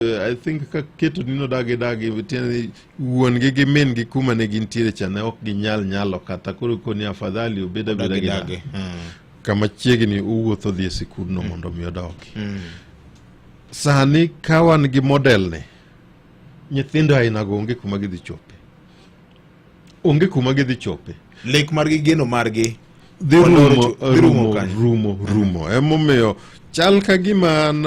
I think ka keto ni nodagi dagi, tiende ni wuon gi gi min gi kuma ne gintiere cha ne ok ginyal nyalo kata koro koni afadhali obed abeda Dagi gi dagi. dagi kama chiegni owuotho dhi e sikundno mondo mi odogi. Sani ka wan gi model ni, nyithindo ainago onge kuma gidhi chope, onge kuma gidhi chope. Lek margi, geno margi dhi Oloro rumo, dhi rumo rumo, kanyo. Rumo, rumo. Emomiyo chal ka gima an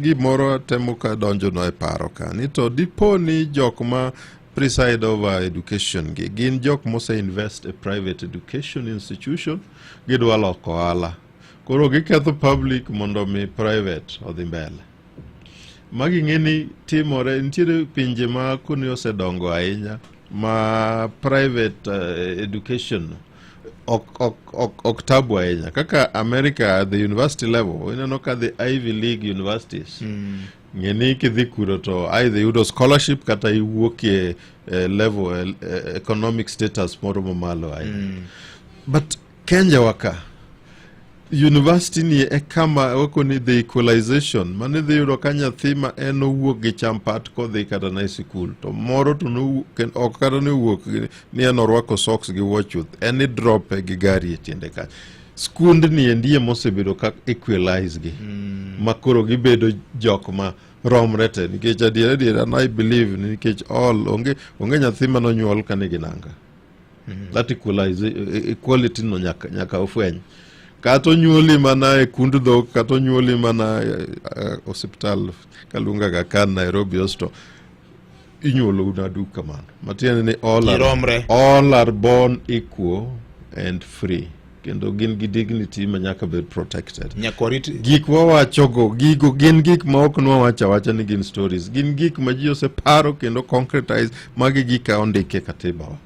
gimoro temo ka donjono e paro ka ni to dipo ni jok ma preside over education gi gin jok mose invest e private education institution, gidwa loko ohala, koro giketho public mondo mi private odhi mbele. Magi ng'e ni timore nitiere pinje ma koni osedongo ahinya ma private education ok tabu ahinya kaka America at the university level. Ineno ka the Ivy League universities, ng'e ni kidhi kuro to either yudo scholarship kata iwuokie level economic status moro mamalo ahinya. But Kenya waka university ni e kama wakoni the equalization mane dhi yudo ka nyathi ma en owuok gi champat kodhi kata na e sikul to moro to ok kata ne owuok ni en orwako socks gi wuoch chuth, en idrope gi gari e tiende kanyo. Skundni endi mosebedo ka equalize gi ma koro gibedo jok ma romre te, nikech adiera adiera I believe ni nikech all onge nyathi manonyuol ka nigi nanga. That equalize equality no nyaka ofweny kata onyuoli mana e kund dhok, kata onyuoli mana e osiptal kaluongo Aga Khan Nairobi Hospital, inyuolo nadu kamano, matiende ni all are, Giromre. all are born equal and free, kendo gin gi dignity ma nyaka bed protected. Nyaka warit. Gik wawachogo gigo gin gik ma ok nwawacho awacha ni gin stories, gin gik ma ji oseparo kendo concretize. Magi gik ondikie katiba wa,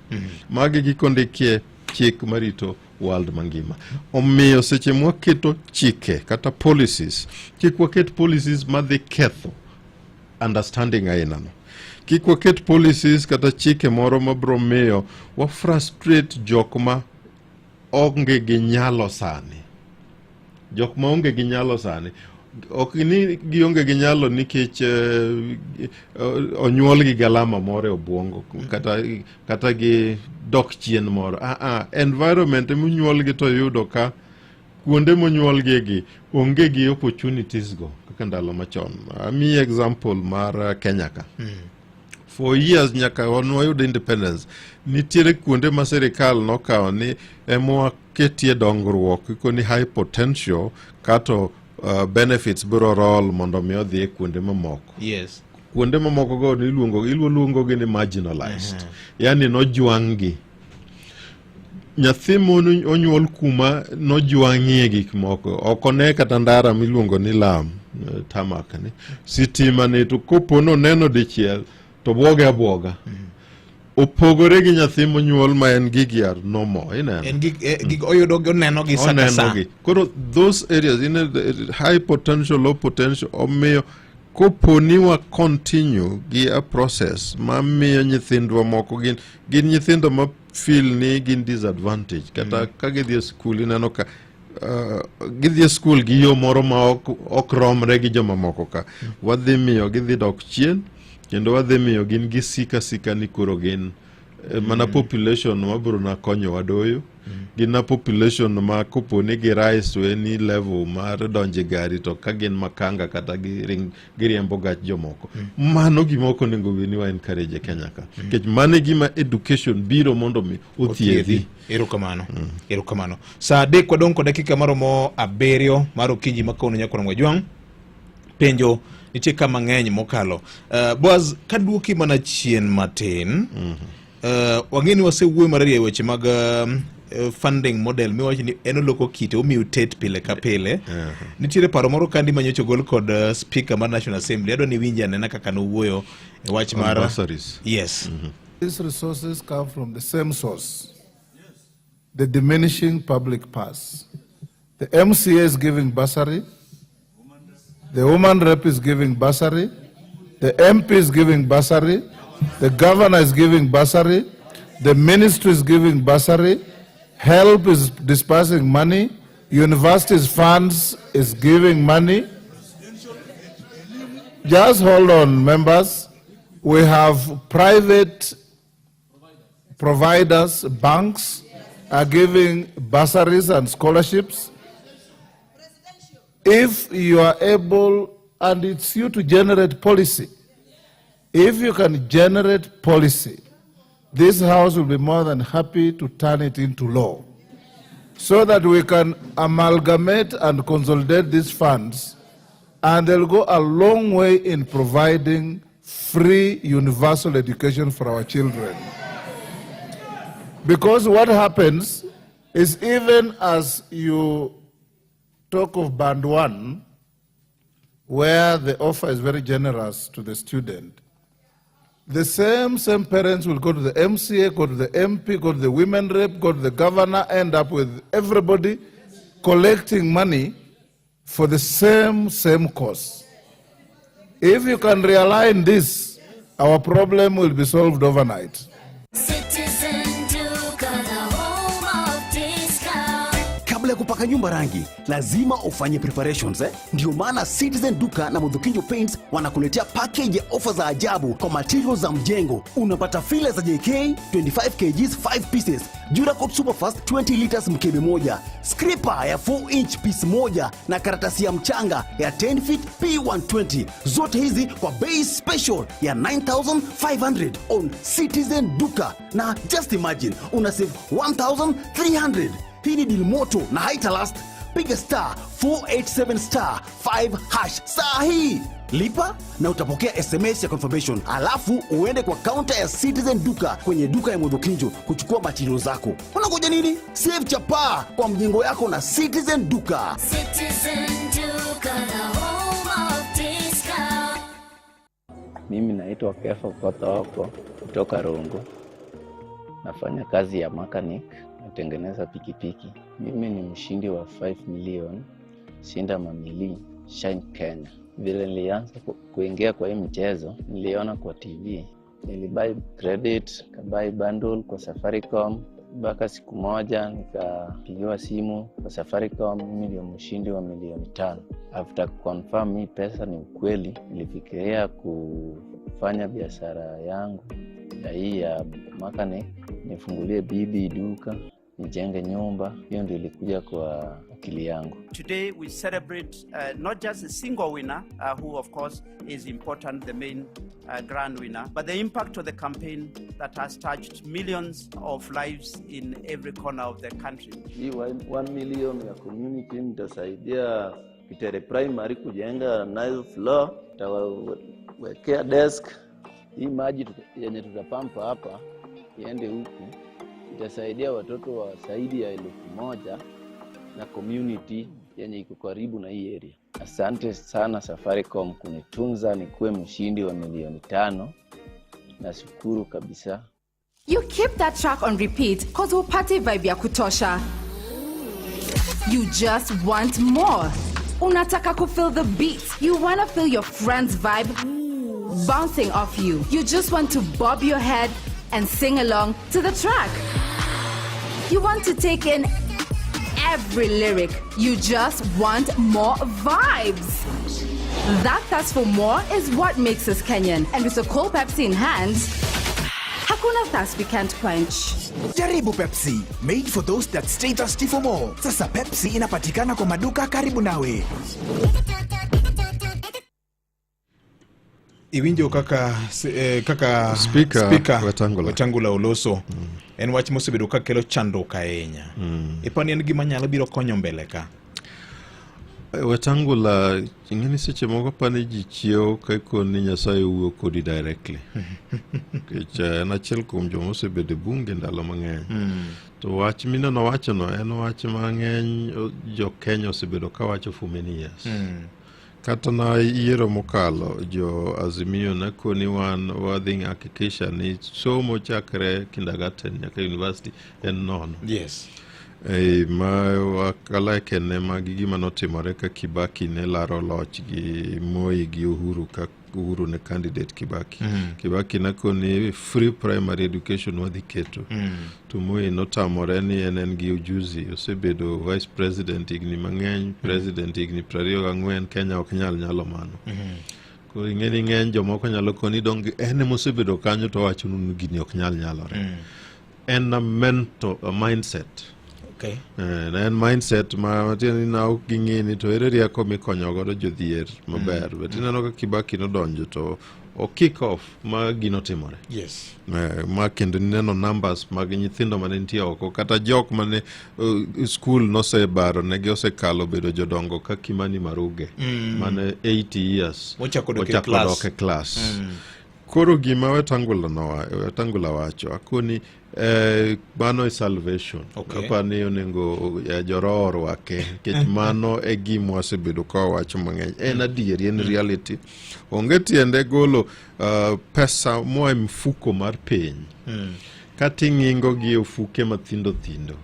magi gik ondikie chik marito world mangima. Omiyo seche mwaketo chike kata policies, kik waket policies madhi ketho understanding ainano, kik waket policies kata chike moro mabro miyo wa frustrate jok ma onge gi nyalo sani. Jok ma onge gi nyalo sani, ok ni gionge gi nyalo nikech onyuol gi galama moro e obwongo kata gi dok chien moro. Environment monyuolgi to yudo ka kuonde monyuolgie gi onge gi opportunities go kaka ndalo machon. Amiyi example mar Kenya ka. For years nyaka wayud independence, nitiere kuonde ma sirikal nokawo ni ema waketie dongruok ikoni high potential kato benefits biro roll mondo mi odhi e kuonde mamoko. Kuonde mamoko go iluongo iluongo gi ni marginalized, yani nojwang' gi. Nyathi monyuol kuma nojwang'ie gik moko ok one kata ndara miluongo ni lam, tarmac ni sitima ni to kopo noneno dichiel to bwoge abwoga, opogore gi nyathi monyuol ma en gigi are normal, ineno. En gik oyudo oneno gi sa ka sa. Onenogi. Koro those areas in high potential, low potential, omiyo kopo ni wa continue gi a process ma miyo nyithindwa moko gin nyithindo ma feel ni gin disadvantage kata ka gidhi e skul, ineno ka gidhi e skul gi yo moro ma ok romre gi jomamoko ka wadhi miyo gidhi dok chien, kendo wadhi miyo gin gisika sika ni koro gin mana population mabiro na konyowa doyo. Gin na population ma kopo ni gi rise to any level mar donjo e gari to ka gin makanga kata giriembo gach jomoko. Mano gima ok onego bed ni wa encourage e Kenya ka, nikech mano e gima education biro mondo mi othiedhi. Erokamano, erokamano. Saa 3 wadong' kod dakika maromo 7 mar okinyi ma kawuono. Nyakoro Jwang' penjo nitie ka mang'eny mokalo. Boaz, kaduoki mana chien matin, wang'e ni wasewuoyo marariya e weche mag funding model miwacho ni en oloko kite omiyo tet pile ka pile. Nitiere paro moro kandi manyocha ogol kod speaker mar National Assembly. Adwa ni iwinje anena kaka nowuoyo e wach mar bursaries. Yes. These resources come from the same source, the diminishing public purse. The MCA is giving bursary, the woman rep is giving bursary, the MP is giving bursary, the governor is giving bursary, the ministry is giving bursary, HELB is dispersing money, universities funds is giving money. Just hold on, members. We have private providers, banks are giving bursaries and scholarships. If you are able, and it's you to generate policy, if you can generate policy, this House will be more than happy to turn it into law so that we can amalgamate and consolidate these funds, and they'll go a long way in providing free universal education for our children. Because what happens is, even as you talk of band one, where the offer is very generous to the student, the same parents will go to the MCA, go to the MP, go to the women rep, go to the governor, end up with everybody collecting money for the same cause. If you can realign this, our problem will be solved overnight. Citizen Duka, the home of discount. Kabla ya kupaka nyumba rangi, lazima ufanye preparations, eh? Ndio maana Citizen Duka na Mudhukinjo Paints wanakuletea package ya ofa za ajabu kwa materials za mjengo. Unapata filler za JK 25 kgs 5 pieces, Duracoat Superfast 20 liters mkebe moja, scraper ya 4 inch piece moja na karatasi ya mchanga ya 10 feet P120. Zote hizi kwa bei special ya 9500 on Citizen Duka, na just imagine una save 1300. Hii ni deal moto na haita last. Piga *487*5# saa hii, lipa na utapokea SMS ya confirmation, alafu uende kwa kaunta ya Citizen Duka kwenye duka ya Mudhukinjo kuchukua material zako. Unangoja nini? Save chapaa kwa mjengo yako na Citizen Duka. Citizen Duka, the home of discount. Mimi naitwa Kefa Kothoko kutoka Rongo. Nafanya kazi ya mechanic, natengeneza pikipiki. Mimi ni mshindi wa 5 million Shinda Mamili Shine Kenya. Vile nilianza kuingia kwa hii mchezo, niliona kwa TV. Nilibuy credit, nikabuy bundle kwa Safaricom. Mpaka siku moja nikapigiwa simu kwa Safaricom, mimi ndio mshindi wa milioni 5. After confirm hii pesa ni ukweli, nilifikiria kufanya biashara yangu ya hii ya mechanic, nifungulie bibi duka, nijenge nyumba. Hiyo ndio ilikuja kwa akili yangu. Today we celebrate not just a single winner, who of course is important, the main grand winner, but the impact of the campaign that has touched millions of lives in every corner of the country. Hii 1 million ya community nitasaidia Kitere Primary kujenga ninth floor, tawawekea desk. Hii maji yenye tutapampa hapa iende huku itasaidia watoto wa zaidi ya 1000 na community yenye iko karibu na hii area. Asante sana Safaricom kunitunza nikuwe mshindi wa milioni 5. Nashukuru kabisa. You keep that track on repeat 'cause hupati vibe ya kutosha. You just want more. Unataka kufeel the beat. You wanna feel your friend's vibe bouncing off you. You just want to bob your head and sing along to the track. You want to take in every lyric. You just want more vibes. That thirst for more is what makes us Kenyan. And with a cold Pepsi in hand, hakuna thirst we can't quench. Jaribu Pepsi, made for those that stay thirsty for more. Sasa Pepsi inapatikana kwa maduka karibu nawe. Iwinjo kaka kaka Speaker Speaker Wetangula. Wetangula oloso. En wach mosebedo ka kelo chandruok ahinya. Ipani en gima nyalo biro konyo mbele ka? Wetangula, ing'eni seche moko apani ji chiewo ka ikoni Nyasaye wuo kodi directly. Nikech en achiel kuom joma osebedo e bunge ndalo mang'eny. To wach mineno wachono en wach mang'eny jo Kenya osebedo kawacho for many years. Kata na yiero mokalo, jo Azimio ne koni wan wadhi hakikisha ni somo chakre kindergarten nyaka university en nono. Ma wakalekene magi gima notimore ka Kibaki ne laro loch gi Moi gi Uhuru, ka Uhuru ne candidate Kibaki. Kibaki ne koni free primary education wadhi keto. To Moi notamore ni en gi ujuzi, osebedo vice president higni mang'eny, president higni 24, Kenya ok nyal nyalo mano. Koro ing'e ni ng'eny jomoko nyalo koni dong en emosebedo kanyo to owachonu ni gini ok nyal nyalore. En a mental a mindset. En mindset ma tiende ni na ok ging'e ni to ere rieko mikonyo godo jodhier maber. But ineno ka Kibaki nodonjo to o kick off ma gino timore. Ma kendo nineno numbers mag nyithindo mane nitie oko kata jok mane skul nosebaro negi osekalo bedo jodongo ka Kimani Maruge mane 80 years Ochako dok e ochako class. dok e class. Koro gima Wetangula nowa, Wetangula wacho akoni mano e salvation. Aparo ni onego joroho orwake nikech mano e gima wasebedo ka wawacho mang'eny. En adieri, en reality. Onge tiende golo pesa moa e mfuko mar piny kata ing'ingo gi ofuke mathindo thindo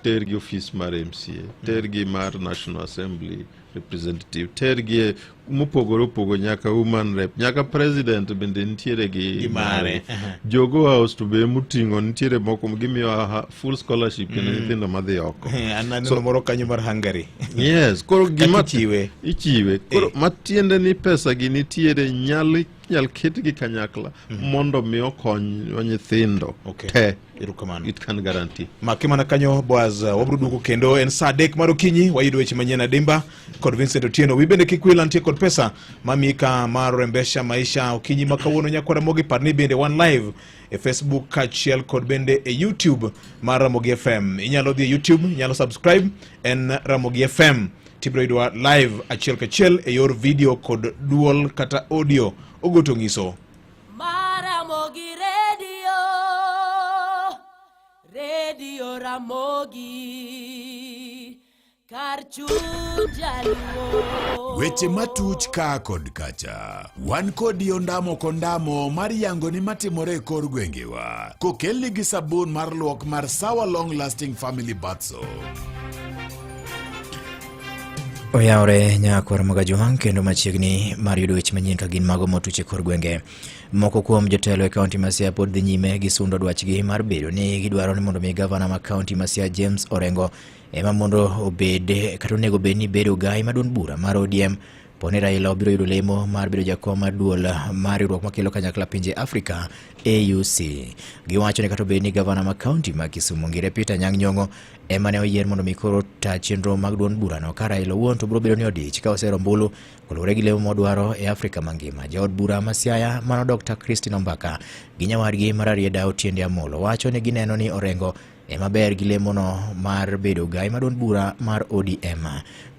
tergi ofis mar MCA, tergi mar National Assembly representative, tergi e mopogore opogore nyaka woman rep, nyaka president bende nitiere gi Gi mare, aha. Jogo House to be moting'o nitiere moko gimiyo full scholarship kendo nyithindo madhi oko. An aneno moro kanyo mar Hungary. Yes, koro gima ichiwe. Ichiwe. Koro matiende ni pesa gi nitiere nyal nyal ketgi kanyakla mondo mi okony nyithindo te. Erokamano. It can guarantee. Maki mana kanyo Boaz, wabiro duogo kendo en saa 3 mar okinyi wayudo weche manyien adimba kod Vincent Otieno. Wi bende kik wil antie kod pesa mamika mar rembesha maisha okinyi ma kawuono nyakwara Ramogi. Par ni bende wan live e Facebook kaachiel kod bende e YouTube mar Ramogi FM. Inyalo dhi e YouTube, inyalo subscribe en Ramogi FM. Tibiro yudowa live achiel kachiel e yor video kod duol kata audio. Ogoto ng'iso. Maramogi Radio, Radio Ramogi, kar chuny jaluo. Weche matuch ka kod kacha. Wan kodi ondamo kondamo mar yango ni matimore e kor gwengewa. Kokelni gi sabun mar luok mar Sawa Long Lasting Family Bath Soap. Oyawre nyakwar Magajuang' kendo machiegni mar yudo weche manyien ka gin mago motuch e kor gwenge. Moko kuom jotelo e kaunti ma Siaya pod dhi nyime gi sundo dwachgi mar bedo ni gidwaro ni mondo mi gavana ma kaunti ma Siaya James Orengo ema mondo obed kata onego bed ni bedo gai ma duond bura mar ODM poni Raila obiro yudo lemo mar bedo jakom mar duol mar riwruok makelo kanyakla pinje Afrika AUC. Giwacho ni kata obed ni gavana ma kaunti ma Kisumu Ngire Peter Anyang' Nyong'o ema ne oyier mondo mi koro ta chenro mag duond burano ka Raila owuon to biro bedo ni odich ka osero ombulu koluwore gi lemo modwaro e Afrika mangima. Jaod bura ma Siaya mano Dr. Christine Ombaka gi nyawadgi mar Rarieda Otiende Amolo wacho ni gineno ni Orengo ema ber gi lemono mar bedo gai ma duond bura mar ODM.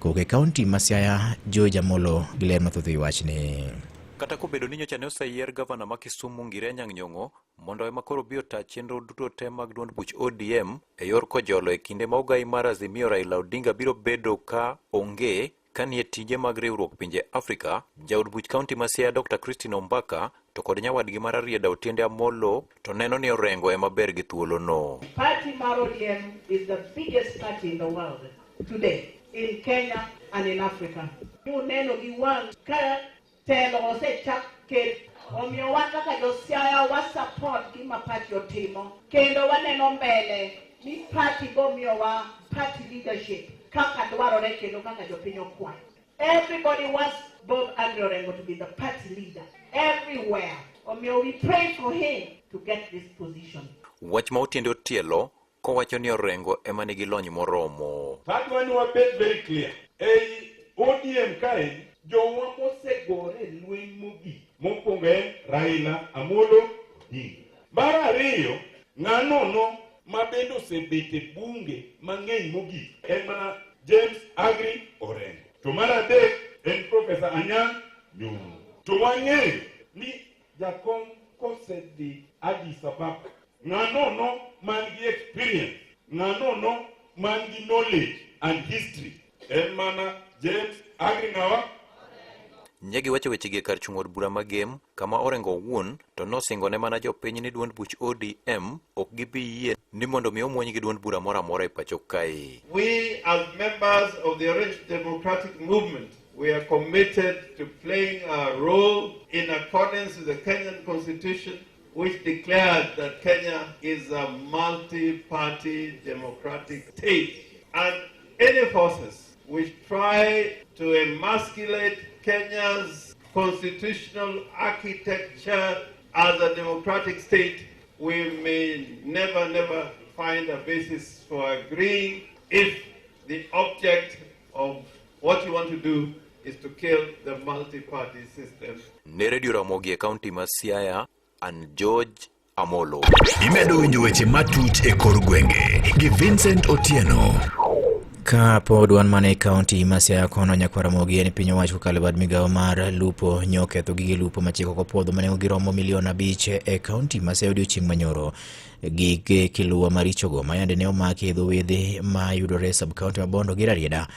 Kowuok e kaunti ma Siaya, George Amolo gi ler mathoth e wachni. Kata kobedo ni nyocha ne oseyier gavana ma Kisumu Ngire Anyang' Nyong'o mondo ema koro obi ota chenro duto te mag duond buch ODM e yor kojolo e kinde ma ogai mar Azimio Raila Odinga biro bedo ka onge ka nie tije mag riwruok pinje Afrika, jaod buch kaunti ma Siaya Dr. Christine Ombaka to kod nyawadgi mar Rarieda Otiende Amolo to neno ni Orengo ema ber gi thuolono. Party mar ODM is the biggest party in the world today, in Kenya and in Africa. Uneno gi wang' ka telo osechak ket omiyo wan kaka jo Siaya wa support gima party otimo kendo waneno mbele ni party go miyowa party leadership kaka dwarore kendo kaka jopiny okwayo. Everybody wants Bob Andrew Orengo to be the party leader everywhere. Omiyo we pray for him to get this position. Wach ma Otiende otielo kowacho ni Orengo ema nigi lony moromo. Adwa ni wabed very clear. Ei ODM kae, jowa mosegore e lweny mogik, mokwongo en Raila Amolo Odinga. Mar ariyo, ng'anono ma bende osebet e bunge mang'eny mogik en mana James Agri Orengo. To mar adek en Professor Anyang' Nyong'o. To wang'eyo ni jakom kosedhi Addis Ababa, ng'anono man gi experience, ng'anono man gi knowledge and history en mana James Agri ng'awa? Ne giwacho wechegi e kar chung' od bura ma Gem, kama Orengo owuon to nosingone mana jopiny ni duond buch ODM ok gibi yie ni mondo mi omuony gi duond bura moro amora e pacho kae. We as members of the Orange Democratic Movement, we are committed to playing our role in accordance with the Kenyan Constitution, which declared that Kenya is a multi-party democratic state. And any forces which try to emasculate Kenya's constitutional architecture as a democratic state, we may never, never find a basis for agreeing if the object of what you want to do is to kill the multi-party system. Ne Radio Ramogi e kaunti ma Siaya, an George Amolo. Imedo winjo weche matut e kor gwenge gi Vincent Otieno. Ka pod wan mana e kaunti ma Siaya kono, nyakwar Ramogi en piny owacho kokalo e bad migawo mar lupo nyoketho gige lupo machiko kopuodho ma nengogi romo milion 5 e kaunti ma Siaya odiochieng' manyoro. Gige kiluwa marichogo ma yande ne omaki e dho wedhe ma yudore e sub-county ma Bondo gi Rarieda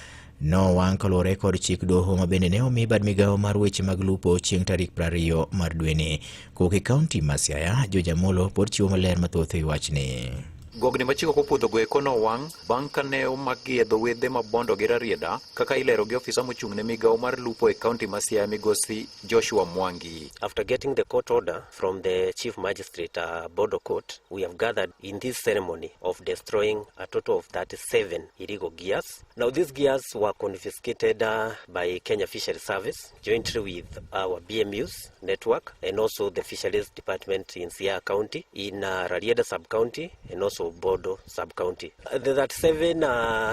nowang' kaluwore kod chik doho ma bende ne omi bad migawo mar weche mag lupo chieng' tarik 20 mar dweni. Kowuok e kaunti ma Siaya, George Amolo pod chiwo maler mathoth e wi wachni. Gogni machiko kopuodho eko nowang' bang' ka ne omakgi e dho wedhe ma Bondo gi Rarieda kaka ilero gi ofisa mochung' ne migawo mar lupo e kaunti ma Siaya migosi Joshua Mwangi. After getting the court order from the Chief Magistrate, Bondo Court, we have gathered in this ceremony of destroying a total of 37 illegal gears. Now these gears were confiscated by Kenya Fisheries Service jointly with our BMUs network and also the Fisheries Department in Siaya County, in Rarieda sub-county and also Bondo sub-county. The 37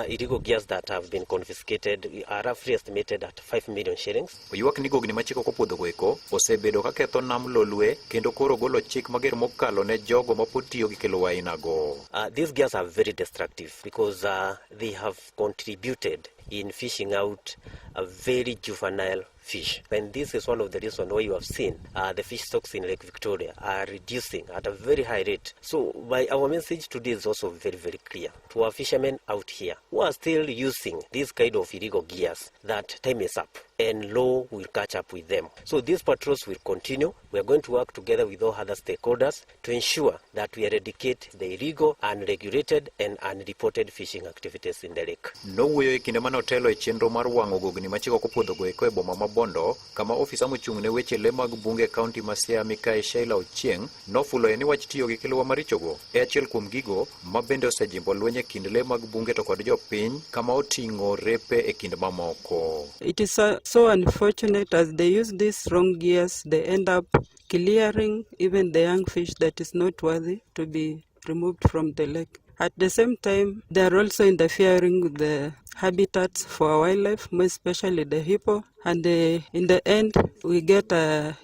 illegal gears that have been confiscated are roughly estimated at 5 million shillings. Oywak ni gogni machiko kopuodho go eko osebedo ka ketho nam Lolwe kendo koro golo chik mager mokalo ne jogo ma pod tiyo gi kelo ainago. These gears are very destructive because they have contributed in fishing out a very juvenile fish. And this is one of the reasons why you have seen the fish stocks in Lake Victoria are reducing at a very high rate. So our message today is also very, very clear to our fishermen out here who are still using these kind of illegal gears that time is up and law will catch up with them. So these patrols will continue. We are going to work together with all other stakeholders to ensure that we eradicate the illegal, unregulated and unreported fishing activities in the lake. Nowuoyo e kinde mane otelo e chenro mar wang'o gogni machiko kopuodho go eko e boma ma Bondo, kama ofisa mochung' ne weche lee mag bunge e kaunti ma Siaya Mikai Sheila Ochieng' nofuloe ni wach tiyo gi kiluwa marichogo e achiel kuom gigo ma bende osejimbo lweny e kind lee mag bunge to kod jopiny kama oting'o repe e kind mamoko. It is so unfortunate as they use these wrong gears, they end up clearing even the young fish that is not worthy to be removed from the lake. At the same time, they are also interfering with the habitats for wildlife, more especially the hippo. And in the end, we get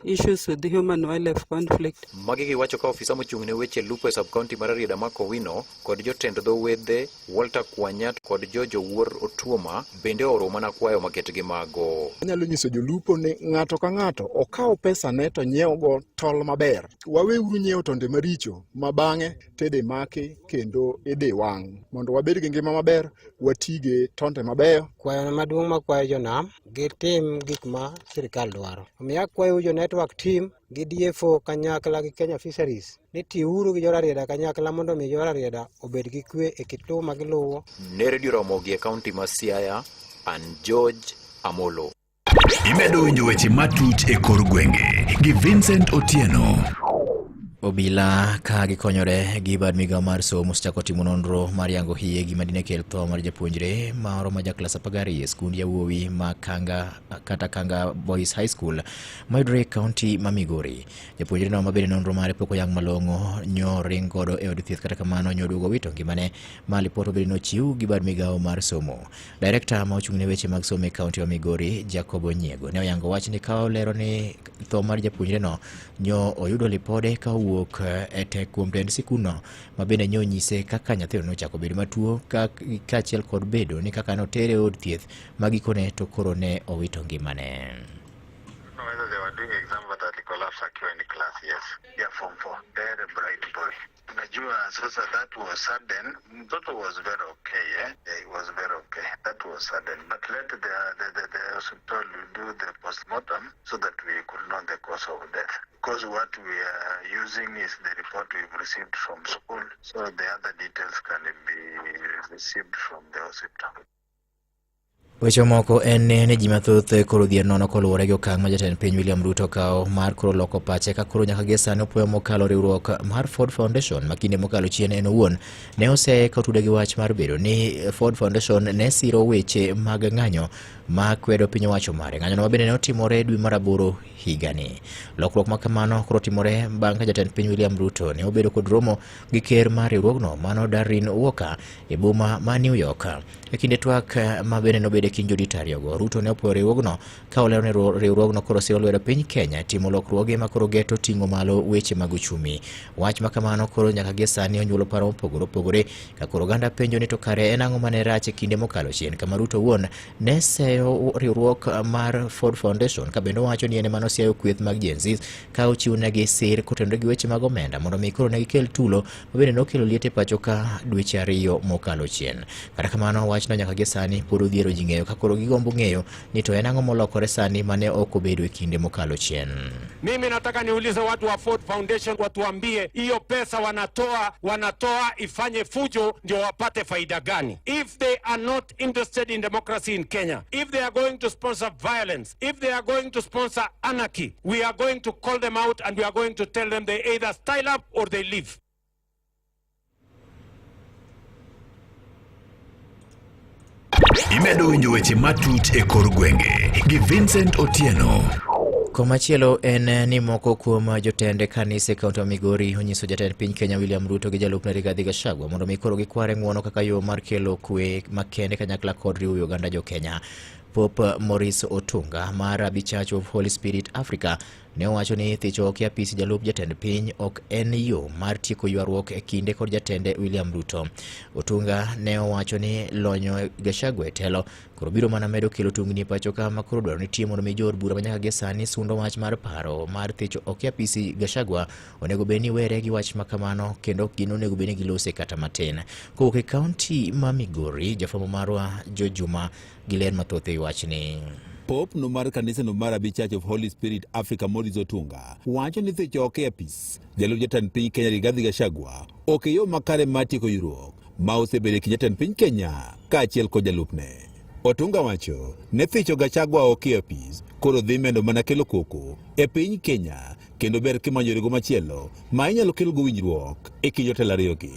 issues with the human-wildlife conflict. Magi giwacho ka ofisa mochung' ne weche lupo e sub-county mar Rarieda Mark Owino kod jotend dho wedhe Walter Kwanya kod George Owuor Otuoma bende ooro mana kwayo maket gi mago. Anyalo nyiso jolupo ni ng'ato ka ng'ato okaw pesa ne to nyiew go tol maber. Waweuru nyiewo tonde maricho ma bang'e tede maki kendo idhi wang'. Mondo wabed gi ngima maber, wati gi tonde mabeyo. Kwayo maduong' makwayo jonam gitim gik ma sirikal dwaro. Omiyo akwayo jo network team gi DFO kanyakla gi Kenya Fisheries ni tiuru gi jo Rarieda kanyakla mondo mi jo Rarieda obed gi kwe e kit luwo ma giluwo. Ne Radio Ramogi e kaunti ma Siaya, an George Amolo. Imedo winjo weche matut e kor gwenge gi Vincent Otieno. Obila ka gikonyore gi bad migawo mar somo osechako timo nonro mar yango hie gima dine kel tho mar japuonjre moro ma jaklas 12 e skund yawuowi ma Kanga kata Kanga Boys High School mayudore e kaunti ma Migori. Japuonjre no ma bende nonro mare pok oyang malong'o nyo ring godo e od thieth kata kamano nyo duogo wito ngimane ma lipot bende nochiw gi bad migawo mar somo. Direkta ma ochung' ne weche mag somo e kaunti ma Migori Jacob Onyiego ne oyango wachni ka olero ni tho mar japuonjre no nyo oyudo lipode ka owuok e tek kuom tend sikundno ma bende nyo nyise kaka nyathino nochako bedo matuo kaachiel kod bedo ni kaka notere e od thieth ma gikone to koro ne owito ngimane. Know whether they were doing exam but alicollapse akiwa in class, yes. Yeah, form 4. Very bright boy. Unajua sasa that was sudden. Mtoto was very okay, eh? Yeah, he was very okay. That was sudden. But let the hospital do the postmortem so that we could know the cause of death. Because what we are using is the report we've received from school. So the other details can be received from the hospital. Weche moko en ni ji mathoth koro odhier nono koluwore gi okang' ma jatend piny William Ruto okawo mar koro loko pache ka koro nyaka gie sani opuoyo mokalo riwruok mar Ford Foundation ma kinde mokalo chien en owuon ne oseye ka otude gi wach mar bedo ni Ford Foundation ne siro weche mag ng'anyo ma kwedo piny owacho mare. Ng'anyono ma bende ne otimore dwe mar aboro higani. Lokruok ma kamano koro otimore bang' ka jatend piny William Ruto ne obedo kod romo gi ker mar riwruogno mano Darren Walker e boma ma New York. E kinde twak ma bende nobedo e kind jorit ariyogo, Ruto ne opuoyo riwruogno ka olero ni riwruogno koro siro lwedo piny Kenya e timo lokruoge ma koro geto ting'o malo weche mag uchumi. Wach ma kamano koro nyaka gie sani onyuolo paro mopogore opogore ka koro oganda penjo ni to kare en ang'o mane rach e kinde mokalo chien kama Ruto owuon ne seyo riwruok mar Ford Foundation ka bende owacho ni en ema nosiayo kweth mag Gen Z ka ochiwonegi sir kotenore gi weche mag omenda mondo mi koro ne gikel tulo ma bende nokelo liet e pacho ka dweche ariyo mokalo chien. Kata kamano wachno nyaka gie sani pod odhiero ji ng'eyo ka koro gigombo ng'eyo ni to en ang'o molokore sani mane ok obedo e kinde mokalo chien. Mimi nataka niulize watu wa Ford Foundation watuambie hiyo pesa wanatoa ifanye fujo ndio wapate faida gani? If they are not interested in democracy in Kenya, if they are going to sponsor violence, if they are going to sponsor anarchy, we are going to call them out and we are going to tell them they either style up or they leave. Imedo winjo weche matut e kor gwenge gi Vincent Otieno. Komachielo en ni moko kuom jotend kanise e kaunti ma Migori onyiso jatend piny Kenya William Ruto gi jalupne Rigathi Gachagua mondo mi koro gikware ng'uono kaka yo mar kelo kwe makende kanyakla kod riwo oganda jo Kenya. Pope Maurice Otunga mar Abbey Church of Holy Spirit Africa ne owacho ni thicho oko e apis jalup jatend piny ok en yo mar tieko ywaruok e kinde kod jatende William Ruto. Otunga ne owacho ni lonyo Gachagua e telo koro biro mana medo kelo tungni e pacho ka ma koro dwaro nitie mondo mi jood bura ma nyaka gie sani sundo wach mar paro mar thicho oko e apisi Gachagua onego bed ni were gi wach ma kamano kendo ok gin onego bed ni gilose kata matin. Kowuok e kaunti ma Migori, jafwambo marwa Joe Juma gi ler mathoth e wachni. Pope no mar kanisa no mar Abbey Church of Holy Spirit Africa Maurice Otunga wacho ni thicho oko e apis jalup jatend piny Kenya Rigathi Gachagua ok e yo makare mar tieko ywaruok ma osebedo e kind jatend piny Kenya kaachiel kod jalupne. Otunga wacho ne thicho Gachagua oko e apis koro dhi medo mana kelo koko e piny Kenya kendo ber kimanyo yorego machielo ma inyalo kelgo winjruok e kind jotelo ariyogi.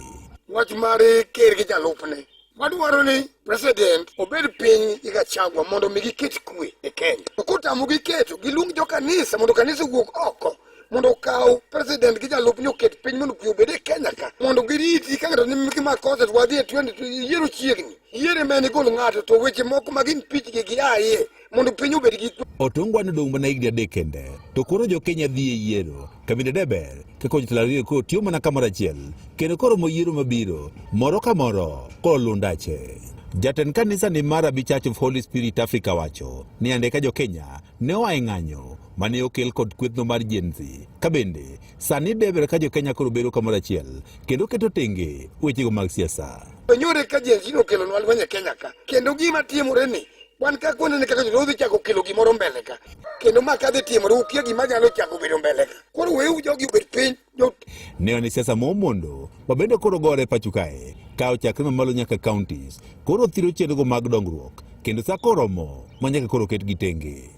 Wach mar ker gi jalupne wadwaro ni president obed piny gi Gachagua mondo mi giket kwe e Kenya. To kotamogi keto, giluong jo kanisa mondo kanisa owuog oko mondo okaw president gi jalupne oket piny mondo kwe obed e Kenya ka mondo giriti ka ng'ato nigi makosa to wadhi e 20 yiero chiegni yiero ema en igol ng'ato to weche moko mag impeach gi giaye mondo piny obed gi kwe. Otungwa nodong' mana higni adek kende to koro jo Kenya dhi e yiero kabinde deber kaka jotelo ariyo koro tiyo mana kamoro achiel kendo koromo yiero mabiro moro ka moro koro luw ndache. Jatend kanisa ni mar Abbey Church of Holy Spirit Africa wacho ni andika jo Kenya ne oa e ng'anyo mane okel kod kwethno mar Gen Z ka bende sani deber ka jo Kenya koro bedo kamoro achiel kendo keto tenge wechego mag siasa. Nyore ka Gen Z nokelonwa lweny e Kenya ka kendo gima timore ni wan ka kwanene kaka jodolo dhi chako kelo gimoro mbele ka kendo ma kadhi timore ukia gima nyalo chako bedo mbele ka koro weuru jogi obed piny jo Ne wane siasa momondo ma bende koro gore pacho kae ka ochakre mamalo nyaka counties koro thiro chenrogo mag dongruok kendo sa koromo ma nyaka koro ketgi tenge.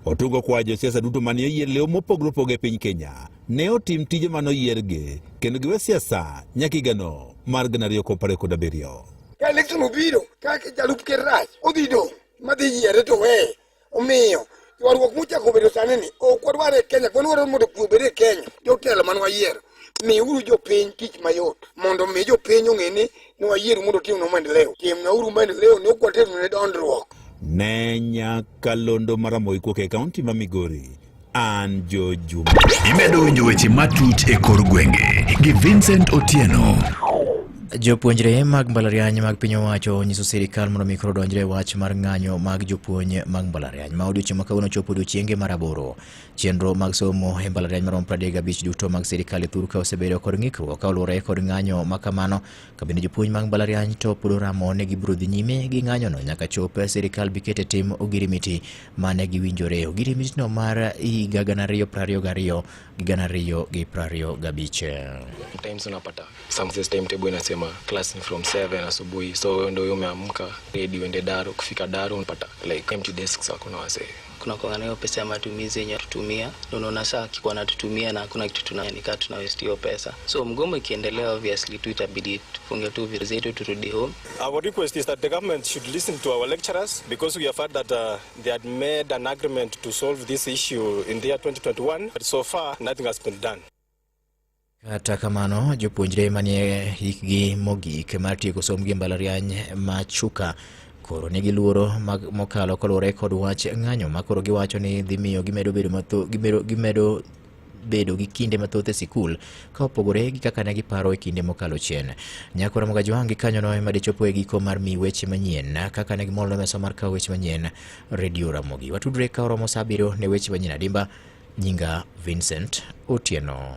Otungo kwayo josiasa duto mane oyier lew mopogore opogore e piny Kenya ne otim tije mane oyiergi kendo giwe siasa nyaka higano mar 2027. Ka election obiro ka jalup ker rach odhi dong' madhi yiere to weye. Omiyo ywaruok mochako bedo sani ni ok wadwar e Kenya, wadwaro mondo kwe obed e Kenya. Jotelo mane wayiero, miuru jopiny tich mayot mondo mi jopiny ong'e ni ne wayieru mondo utimnwa maendeleo. Timnwauru maendeleo ne ok waternu ne dondruok. Ne nyakalondo mar Ramogi kuok e kaunti ma Migori, an Joe Juma. Imedo winjo weche matut e kor gwenge gi Vincent Otieno. Jopuonjre mag mbalariany mag piny owacho onyiso sirikal mondo mi koro odonjre e wach mar ng'anyo mag jopuonj mag mbalariany ma odiochieng' ma kawuono chopo odiochienge mar aboro. Chenro mag somo e mbalariany maromo 35 duto mag sirikal e thur ka osebedo kod ng'ikruok ka oluwore kod ng'anyo ma kamano ka bende jopuonj mag mbalariany to pod oramo ni gibiro dhi nyime gi ng'anyono nyaka chop sirikal bi kete tim ogirimiti mane giwinjore. Ogirimiti no mar higa 2022 gi 2025. Times unapata some timetable inasema lazima class ni from 7 asubuhi, so wewe ndio huyo umeamka ready uende daro. Kufika daro unapata like empty desks, hakuna wasee. Kuna kwa hiyo pesa ya matumizi yenye tutumia, na unaona saa akikuwa anatutumia na hakuna kitu tunanika, tuna waste hiyo pesa. So mgomo ikiendelea, obviously tu itabidi tufunge tu vitu zetu turudi home. Our request is that the government should listen to our lecturers because we have heard that they had made an agreement to solve this issue in the year 2021, but so far nothing has been done. Kata kamano, jopuonjre manie hikgi mogik mar tieko sombgi e mbalariany ma Chuka koro nigi luoro mokalo kaluwore kod wach ng'anyo ma koro giwacho ni dhi miyo gimedo bedo matho, gimedo, gimedo bedo gi kinde mathoth e sikul ka opogore gi kaka ne giparo e kinde mokalo chien. Nyakora Mogajwang' gi kanyono ema dichopo e giko mar mi weche manyien kaka ne gimolno mesa mar kawo weche manyien Radio Ramogi. Watudre ka oromo saa 7 ne weche manyien adimba. Nyinga Vincent Otieno.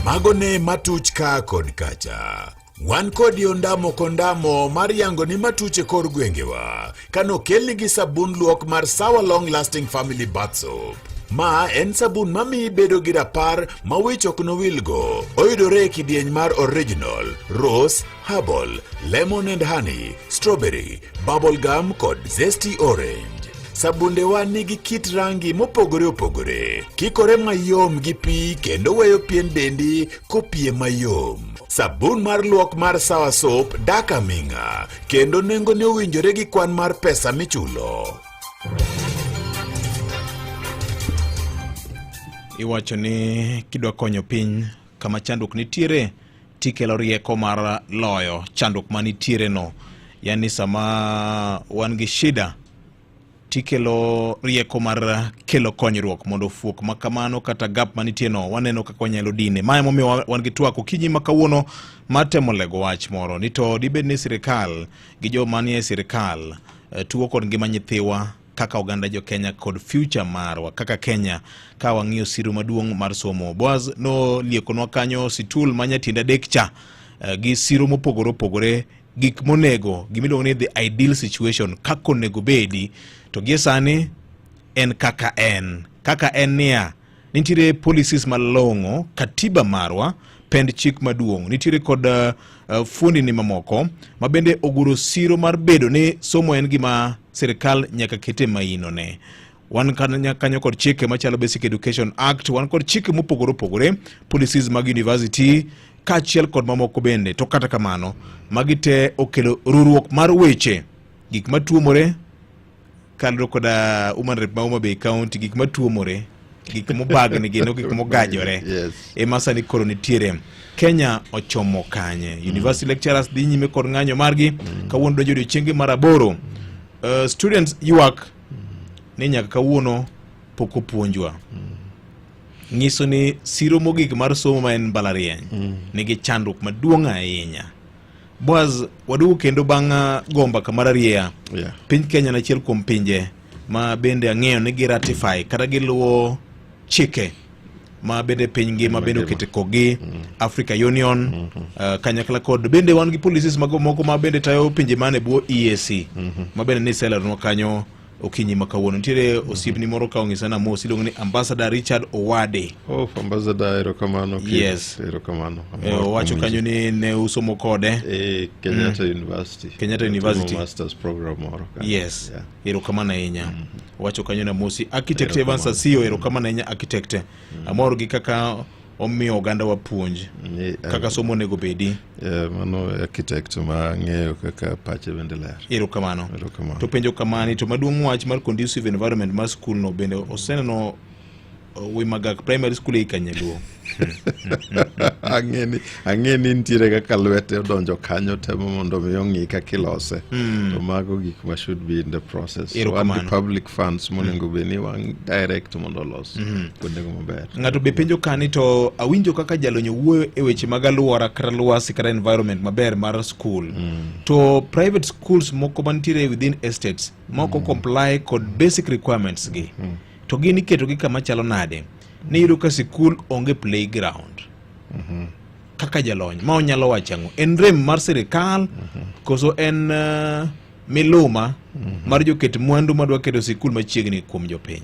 Mago ne matuch ka kod kacha. Wan kodi ondamo kondamo mar yango ni matuch e kor gwengewa kanokelni gi sabun luok mar Sawa Long Lasting Family Bath Soap. Ma en sabun mamiyi bedo gi rapar ma wich ok nowilgo. Oyudore e kidieny mar original, rose, herbal, lemon and honey, strawberry, bubble gum kod zesty orange. Sabundewa nigi kit rangi mopogore opogore, kikore mayom gi pi kendo weyo pien dendi kopie mayom. Sabun mar luok mar Sawa Soap dak aming'a kendo nengone owinjore gi kwan mar pesa michulo. Iwacho ni kidwa konyo piny kama chandruok nitiere tikelo rieko mar loyo chandruok manitiere no. Yani sama wan gi shida tikelo rieko mar kelo konyruok mondo fuok ma kamano kata gap manitie no waneno kaka wanyalo dine. Ma emomiyo wan gi twak okinyi ma kawuono mar temo lego wach moro ni to dibed ni sirikal gi joma nie sirikal tugo kod ngima nyithiwa kaka oganda jo Kenya kod future marwa kaka Kenya ka wang'iyo siro maduong' mar somo. Boaz no liekonwa kanyo situl ma nyatiende adek cha gi siro mopogore opogore, gik monego, gimiluongo ni the ideal situation kaka onego bedi, to gie sani en kaka en. Kaka en niya, nitiere policies malong'o, katiba marwa, pend chik maduong', nitiere kod fuondni mamoko ma bende oguro siro mar bedo ni somo en gima sirikal nyaka kete maino ne. Wan kanyo kod chike machalo Basic Education Act, wan kod chike mopogore opogore, policies mag university kaachiel kod mamoko bende. To kata kamano, magi te okelo ruruok mar weche, gik matuomore kaluwore koda Woman Rep ma Homa Bay County, gik matuomore, gik mobagni gino, gik mogajore. Ema sani koro nitiere. Kenya ochomo kanye? University lecturers dhi nyime kod ng'anyo margi kawuono donjo odiochienge mar 8. Students ywak ni nyaka kawuono pok opuonjwa. Nyiso ni siro mogik mar somo ma en mbalariany nigi chandruok maduong' ahinya. Boaz, waduogo kendo bang' gomba kamar arieya. Piny Kenya en achiel kuom pinje ma bende ang'eyo ni gi ratify kata giluwo chike ma bende piny ngima bende okete kogi Africa Union kanyakla kod bende wan gi policies mago moko ma bende tayo pinje man e bwo EAC ma bende ni selanwa kanyo okinyi ma kawuono. Nitiere osiepni moro ka ong'isa na mos iluongo ni Ambassador Richard Owade. Oh, Ambassador, erokamano. Yes. Erokamano. Owacho kanyo ni ne usomo kode Kenyatta University. Kenyatta University. Masters program moro. Yes. Erokamano ahinya. Owacho kanyo na mosi. Architect Evans Asiyo, erokamano ahinya architect. Amor gi kaka omiyo oganda wa puonj kaka somo onego bedi. Mano architect ma ng'eyo kaka pache bende ler. Erokamano. To penjo kamani to maduong' wach mar conducive environment mar school no bende oseneno Wimagak Primary School ei Kanyaluo. Ang'e ni nitiere kaka lwete odonjo kanyo temo mondo mi ong'i kaka ilose. To mago gik ma should be in the process. Wan gi public funds monego bed ni wan direct mondo olos kuondego maber. Ng'ato be penjo kani to awinjo kaka jalony wuoyo e weche mag alwora kata lwasi kata environment maber mar school. To private schools moko mantiere within estates ma ok comply kod basic requirements gi. To gin iketogi kama chalo nade? Niyudo ka sikul onge playground. Kaka jalony, ma onyalo wacho ang'o? En rem mar sirikal koso en miluma mar joket mwandu madwa keto sikul machiegni kuom jopiny?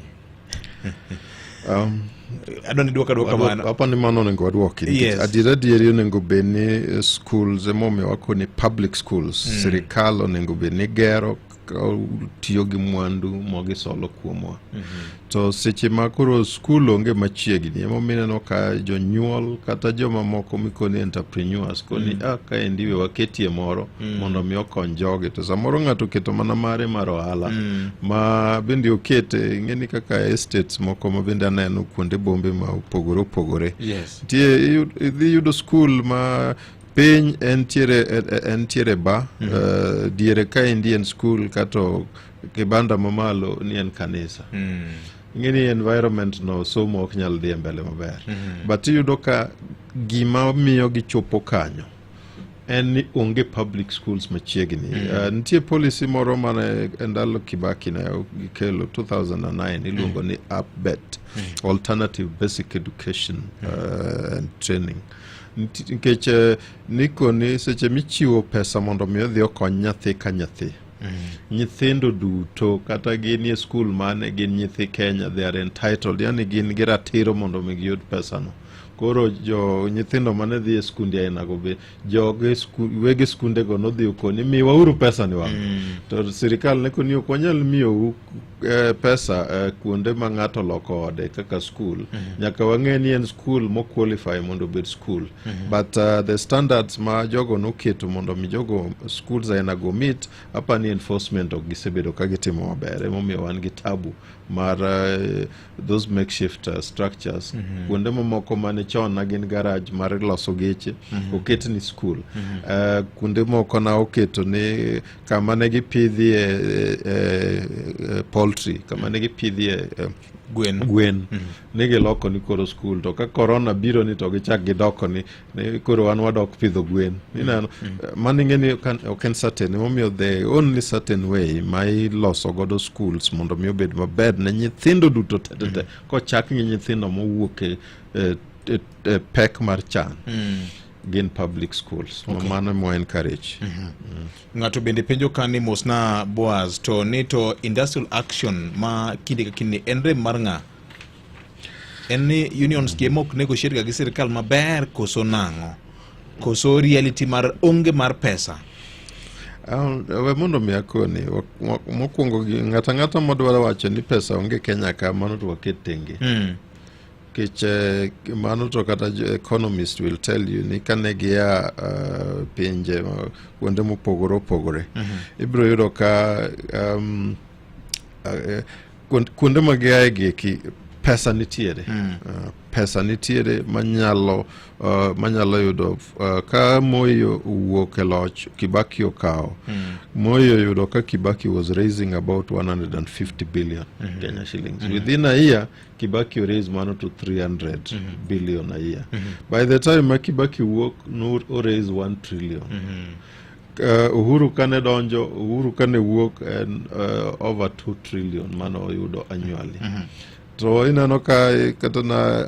Adwa ni duoka duoka mano. Apa ni mano onego waduoki. Nikech Yes. Adiera adieri onego bed ni schools emomiyo wakoni public schools. Sirikal onego bed ni gero ka tiyo gi mwandu mogisolo kuomwa. To seche ma koro skul onge machiegni emomiyo ineno ka jonyuol kata joma moko mikoni entrepreneurs koni ah kaendi we waketie moro mondo mi okony jogi to samoro ng'ato oketo mana mare mar ohala ma bende okete ing'eni kaka estates moko ma bende aneno kuonde bombe ma opogore opogore nitie idhi yudo skul ma piny entiere ba diere kaendi en skul kato kibanda mamalo ni en kanisa. Ing'e ni environment no somo ok nyal dhi e mbele maber. But iyudo ka gima miyo gichopo kanyo en ni onge public schools machiegni. Nitie policy moro mane e ndalo Kibaki ne gikelo 2009 iluongo ni ABET, Alternative Basic Education and Training. Nikech nikoni seche michiwo pesa mondo mi odhi okony nyathi ka nyathi. Nyithindo duto kata gin e skul mane gin nyithi Kenya they are entitled yani gin gi ratiro mondo mi giyud pesano. Koro jo nyithindo mane dhi e skunde ainago be joge wege skundego nodhi okoni miwauru pesa ni wan. To sirikal ne koni ok wanyal miyou pesa kuonde ma ng'ato oloko ode kaka skul. Nyaka wang'e ni en skul mo qualify mondo obed skul. But the standards ma jogo noketo mondo mi jogo schools ainago meet apa ni enforcement ok gisebedo ka gitimo maber emomiyo wan gi tabu mar those makeshift structures kuonde mamoko mane chon na gin garage mar loso geche oket ni skul. Kuonde moko na oketo ni kama ne gipidhie poultry kama ne gipidhie Gwen. gwen ni giloko ni koro skul to ka corona biro ni to gichak gidoko ni koro wan wadok pidho gwen ineno. Mano ing'e ni ok en certain emomiyo the only certain way ma iloso godo schools mondo mi obed maber ne nyithindo duto te te te kochak gi nyithindo mowuok e pek mar chan gin public schools. Mano ema encourage. Ng'ato bende penjo ka ni mosna Boaz to ni to industrial action ma kinde ka kinde en rem mar ng'a? En ni unions gi ema ok negotiate ga gi sirikal maber koso nang'o? Koso reality mar onge mar pesa? We mondo mi akoni mokwongo ng'ato ang'ata madwaro wacho ni pesa onge Kenya ka mano to waket tenge. Nikech mano to kata economist will tell you ni kane gia pinje kuonde mopogore opogore ibiro yudo ka kuonde ma giaye gi eki pesa nitiere. Pesa nitiere manyalo yudo ka Moi owuok e loch Kibaki okawo. Moi oyudo ka Kibaki was raising about 150 billion Kenya shillings. Within a year Kibaki raised mano to 300 billion a year. By the time ma Kibaki wuok no o raise 1 trillion. Uhuru kane donjo Uhuru kane wuok en over 2 trillion mano oyudo annually. To ineno ka kata na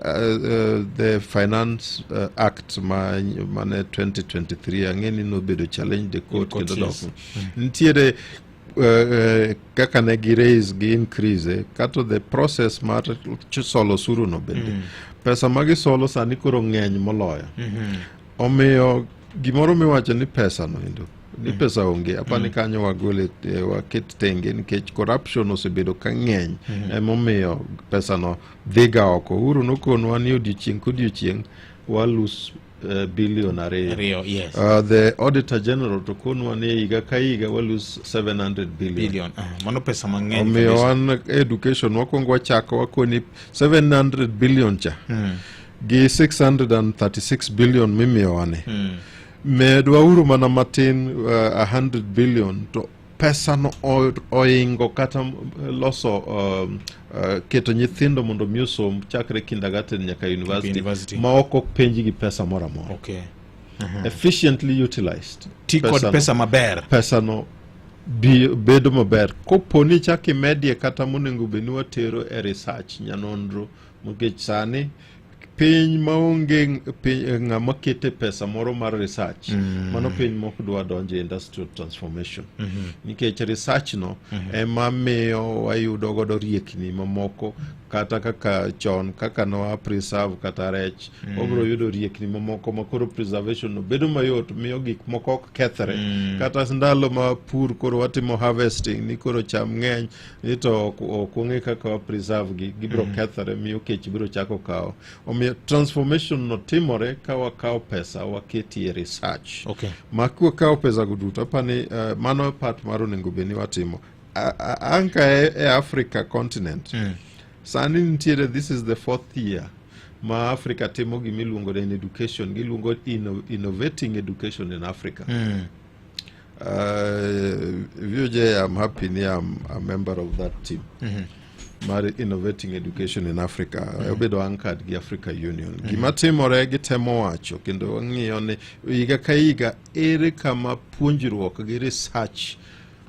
the Finance Act ma mane 2023 ang'e ni nobedo challenge the court court, kendo dok. Nitiere kaka ne gi raise gi increase kato the process mar solo osuru no bende pesa ma gisolo sani koro ng'eny moloyo omiyo gimoro miwacho ni pesa no endo ni pesa onge apani kanyo wagole waket tenge nikech corruption osebedo ka ng'eny emomiyo pesa no dhiga oko. Uhuru nokonwa ni odiochieng' kodiochieng' walus billion 2. 2, yes. The auditor general to konwa ni higa ka higa walus 700 billion. Billion. Ah, mano pesa mang'eny Omiyo kabisa. wan education wakwongo wachako wakoni 700 billion cha gi 636 billion mimiyowa ni medwauru mana matin 100 billion to pesa no oingo kata loso keto nyithindo mondo mi osom chakre kindergarten nyaka university, University. ma ok openji gi pesa moro amora. Efficiently utilized. Ti kod Pesano- pesa maber. Pesano bedo maber kopo ni chak imedie kata monego bed ni watero e research nyanonro nikech sani Piny maonge piny, ng'ama kete pesa moro mar research, mano piny mok dwa donjo e industrial transformation, nikech research no ema miyo wayudo godo riekni mamoko, kata kaka chon kaka nowa preserve kata rech, wabiro yudo riekni mamoko ma koro preservation no bedo mayot, miyo gik moko ok kethre. Kata ndalo ma pur koro watimo harvesting ni koro cham ng'eny ni to ok wang'e kaka wa preserve gi, gibiro kethore, miyo kech biro chako kawo. Omiyo transformation no timore ka wakawo pesa waketie research. Ma kwakawo pesa go duto, apani mano part mar onego bed ni watimo. Anka e Africa continent sani nitiere, this is the fourth year ma Africa timo gimiluongo ni education, giluongo innovating education in Africa. VOJ, I'm happy ni I'm a member of that team mar innovating education in Africa. Obedo anchored gi Africa Union. Gima timore, gitemo wacho kendo wang'iyo ni higa ka higa ere kama puonjruok gi research,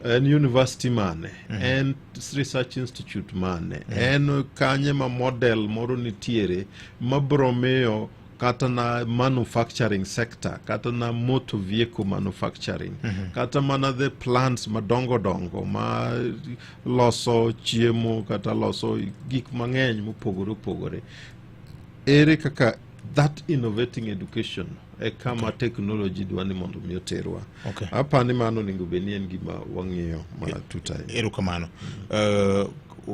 en university mane, en research institute mane, en kanye ma model moro nitiere mabro miyo kata na manufacturing sector, kata na motor vehicle manufacturing, kata mana the plants madongo dongo ma loso chiemo kata loso gik mang'eny mopogore opogore. Ere kaka that innovating education e kama technology dwa ni mondo mi oterwa. Apani mano onego bed ni en gima wang'iyo matut ahinya. Erokamano.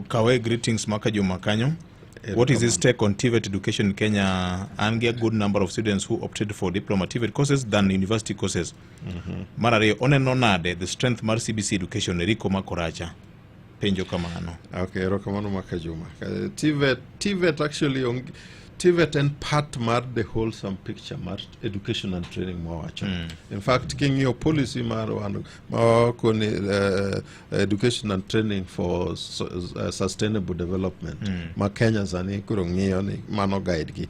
Kawe greetings maka Juma kanyo. What is his take on TVET education in Kenya? An gi a good number of students who opted for diploma TVET courses than university courses. Mar ariyo, oneno nade the strength mar CBC education? Eriko Makoracha penjo kamano. Okay, erokamano maka Juma. TVET actually TVET en part mar the wholesome picture mar education and training mwawacho. In fact, king'iyo policy mar wan ma wakoni education and training for sustainable development ma Kenya sani koro ng'iyo ni mano guide gi.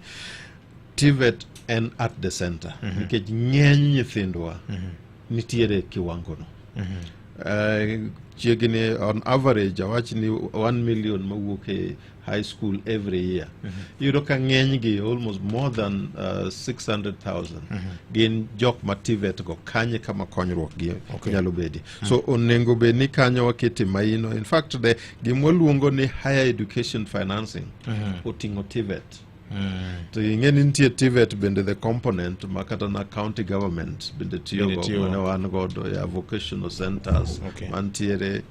TVET en at the center nikech ng'eny nyithindwa nitiere e kiwango no. Chiegni on average awach ni 1 million mawuok e high school every year, iyudo ka ng'enygi, almost more than 600,000, gin jok ma TVET go. Kanye kama konyruok gi nyalo bedi? So onego bed ni kanyo wakete maino. In fact, the gimwaluongo ni higher education financing oting'o TVET. To ing'e ni nitie TVET bende the component ma kata na county government bende tiyogo. Bende tiyogo. Mane wan godo ya vocational centers mantiere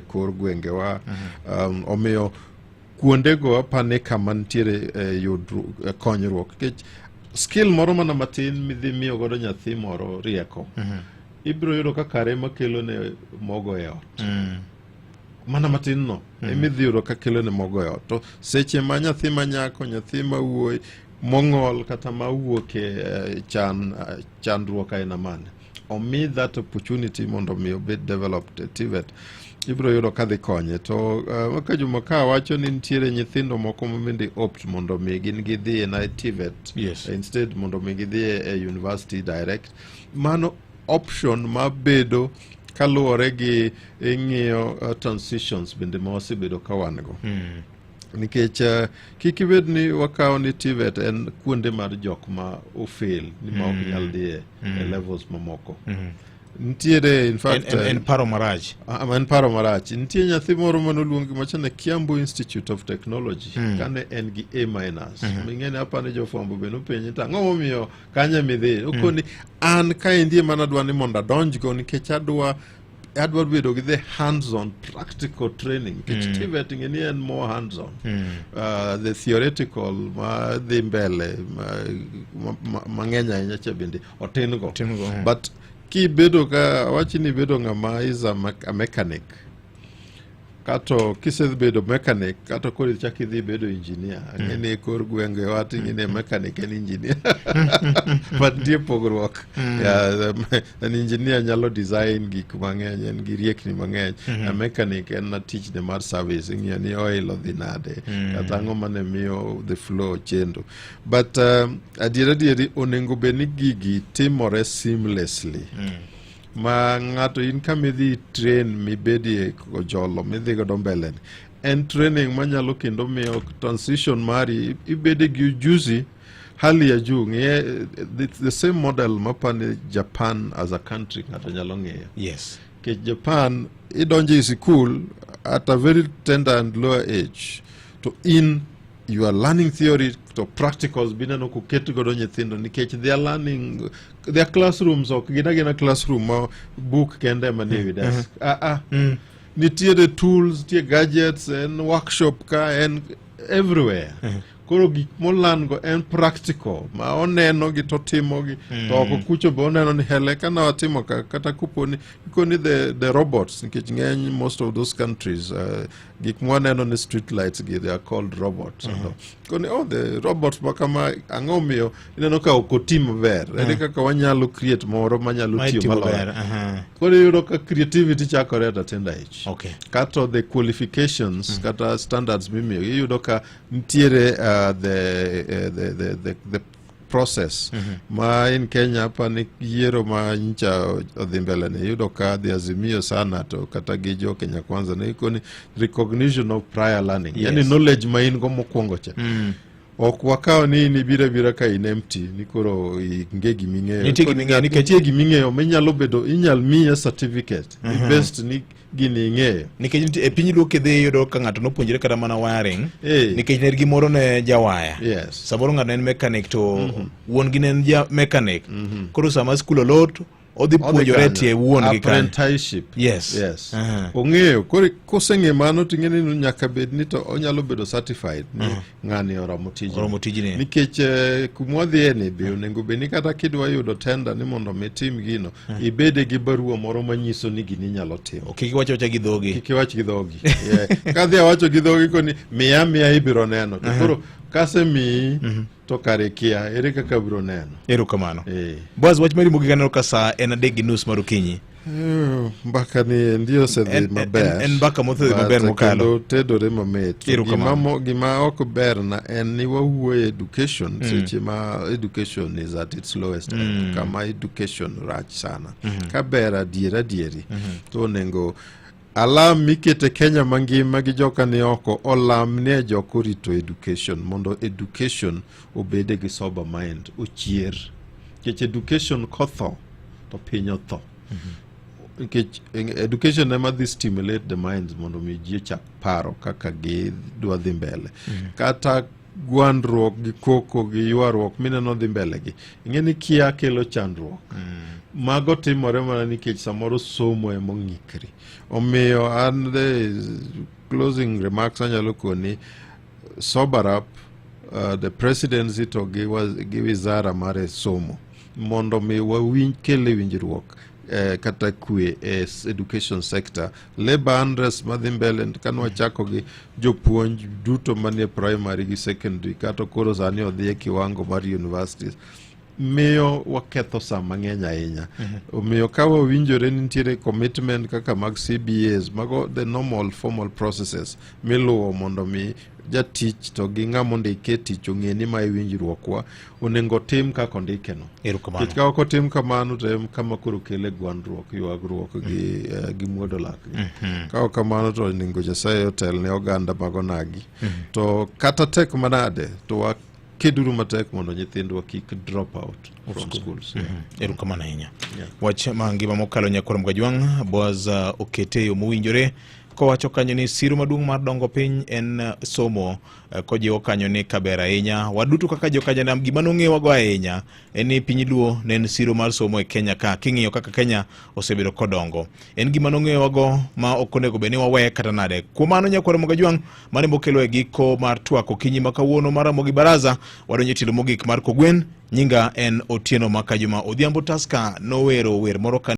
kor gwengewa. Omiyo kuondego apani kama nitiere konyruok, nikech skill moro mana matin midhi miyo godo nyathi moro rieko, ibiro yudo ka kare makelo ne mogo e ot, mana matin no emidhi yudo ka kelo ne mogo e ot. To seche ma nyathi ma nyako, nyathi ma wuoyi mong'ol kata mawuok e chandruok aina mane, omi that opportunity mondo mi obed developed e TVET, ibiro yudo ka dhi konye. To kaka Juma ka wacho ni nitiere nyithindo moko ma bende opt mondo mi gin gidhi e na TVET instead mondo mi gidhi e university direct, mano option mabedo kaluwore gi ing'iyo transitions bende ma wasebedo ka wan go, nikech kik ibed ni wakawo ni TVET en kuonde mar jok ma ofail ni ma ok nyal dhi e levels mamoko. Nitiere in fact En paro marach. Ah, en paro marach. Nitie nyathi moro manoluongi machane Kiambu Institute of Technology kane en gi A minus. Ming'eni apani jofwambo be nopenje to ang'o momiyo kanye midhi, okoni an kaendi ema nadwa ni mondo adonjgo nikech adwa bedo gi the hands on practical training, nikech TVET ing'e ni en more hands on. The theoretical ma dhi mbele mang'eny ahinya cha bende otin go. Otin go. But kibedo ka awach ni ibedo ng'ama is a mechanic, kato kisebedo mechanic kato koro ichak idhi bedo engineer, ang'e ni e kor gwenge wa ting'e ni mechanic en engineer, but nitie pogruok. Yeah, an engineer nyalo design gik mang'eny, en gi riekni mang'eny. A mechanic en na tichne mar service, ing'iyo ni oil odhi nade, kata ang'o mane miyo the flow chendo. But adier adieri onego bed ni gigi timore seamlessly, ma ng'ato in kama idhi train mibedie ojolo midhi godo mbele ni. En training manyalo kendo miyo transition mari ibede gi ujuzi hali ya juu. Ng'iye the same model mapani Japan as a country ng'ato nyalo ng'iyo. Nikech Japan idonjo e sikul at a very tender and lower age to in you are learning theory to practicals bineno koket godo nyithindo nikech they are learning their classrooms ok gin agina classroom ma book kende ema nie wi desk. Ah, ah. Nitiere tools, nitie gadgets, en workshop ka en everywhere. Koro gik molan go en practical ma oneno gi to timo gi to oko kucho be oneno ni hele kana watimo ka kata koponi ikoni the robots nikech ng'eny most of those countries gik mwaneno ni street lights gi, they are called robots. Koni oh, the robots ma kama ang'o miyo ineno ka ok oti maber, ere kaka wanyalo create moro manyalo Ma tiyo timo maloyo? maber, aha. Koro iyudo ka creativity chakore at a tender age. Kata the qualifications kata standards mimiyo iyudo ka nitiere the process ma in Kenya pani yiero ma ncha odhi mbele ni iyudo ka the Azimio sana to kata gi jo Kenya Kwanza ne ikoni recognition of prior learning. Yani knowledge ma in go mokwongo cha ok wakaw ni in ibiro abira ka in empty ni koro inge giming'eyo. Nitie giming'eyo nikech- Nitie giming'eyo minyalo bedo inyal miye certificate ni best ni gini ing'eyo. Nikech nitie- e piny Luo kidhi iyudo ka ng'ato nopuonjre kata mana wiring nikech ne en gimoro ne jawaya. Samoro ng'ato ne en mechanic to wuon gi ne en ja mechanic, koro sama skul olor to odhi puonjore kanyo. tie wuon gi kanyo. Apprenticeship. Yes. Yes. Ong'eyo koro koseng'e mano to ing'e ni nyaka bed ni to onyalo bedo certified ni ng'ani oromo tijni. Oromo tijni. Nikech kumwadhiye ni be onego bed ni kata kidwa yudo tender ni mondo mi itim gino, ibede gi barua moro manyiso ni gini inyalo timo. Kik iwach awacha gi dhogi. Kik iwach gi dhogi. Yeah. Kadhi awacho gi dhogi koni miya miya ibiro neno. To koro kasemiyi to kare kia ere kaka abiro neno. Erokamano. Boaz, wach mari mogik, aneno ka saa en 3:30 mar okinyi. Mbaka ni endi osedhi maber. En mbaka mosedhi maber But, mokalo. kendo tedore mamit. To Erokamano. gima ok berna en ni wawuoyo education seche ma education is at its lowest ebb, kama education rach sana. Ka ber adier adieri to onego alam mikete Kenya mangima gi joka ni oko olam ne jok orito education mondo education obede gi sober mind ochier, nikech education kotho to piny otho, nikech education ema dhi stimulate the minds mondo mi ji ochak paro kaka gidwa dhi mbele. Kata gwandruok gi koko gi ywaruok mineno dhi mbele gi, ing'e ni kia kelo chandruok. Mago timore mana nikech samoro somo ema ong'ikri. Omiyo an the closing remarks anyalo koni sober up the presidency to gi wizara mar somo mondo mi wawinj kele winjruok kata kwe e education sector. Labor unrest madhi mbele kanwachako gi jopuonj duto manie primary gi secondary kata koro sani odhi e kiwango mar universities miyo waketho sa mang'eny ahinya. Omiyo ka wawinjore ni nitiere commitment kaka mag CBAs, mago the normal formal processes miluwo mondo mi jatich to gi ng'ama ondike tich ong'e ni mae winjruokwa onego tim kaka ondike no. Erokamano. Nikech ka ok otim kamano to en kama koro kele gwandruok, ywagruok gi muodo lak. Ka ok kamano to onego Nyasaye otel ne oganda mag onagi. To kata tek manade to wakeduru matek mondo nyithindwa kik drop out Of from school. schools. Erokamano ahinya. Wach mangima mokalo nyakwar Mgajwang' Boaz okete e yo mowinjore kowacho kanyo ni siro maduong' mar dongo piny en somo, kojiwo kanyo ni kaber ahinya waduto kaka jokanyanam gima nong'ewago ahinya en ni piny Luo ne en siro mar somo e Kenya ka king'iyo kaka Kenya osebedo kodongo en gima nong'ewago ma ok onego bed ni wawe kata nade. Kuom mano nyakwar Mgajwang' mane mokelo e giko mar twak okinyi ma kawuono mar Ramogi Baraza wadonjo e tielo mogik mar Kogwen. Nyinga en Otieno Makajuma Odhiambo. Tusker nowero wer moro ka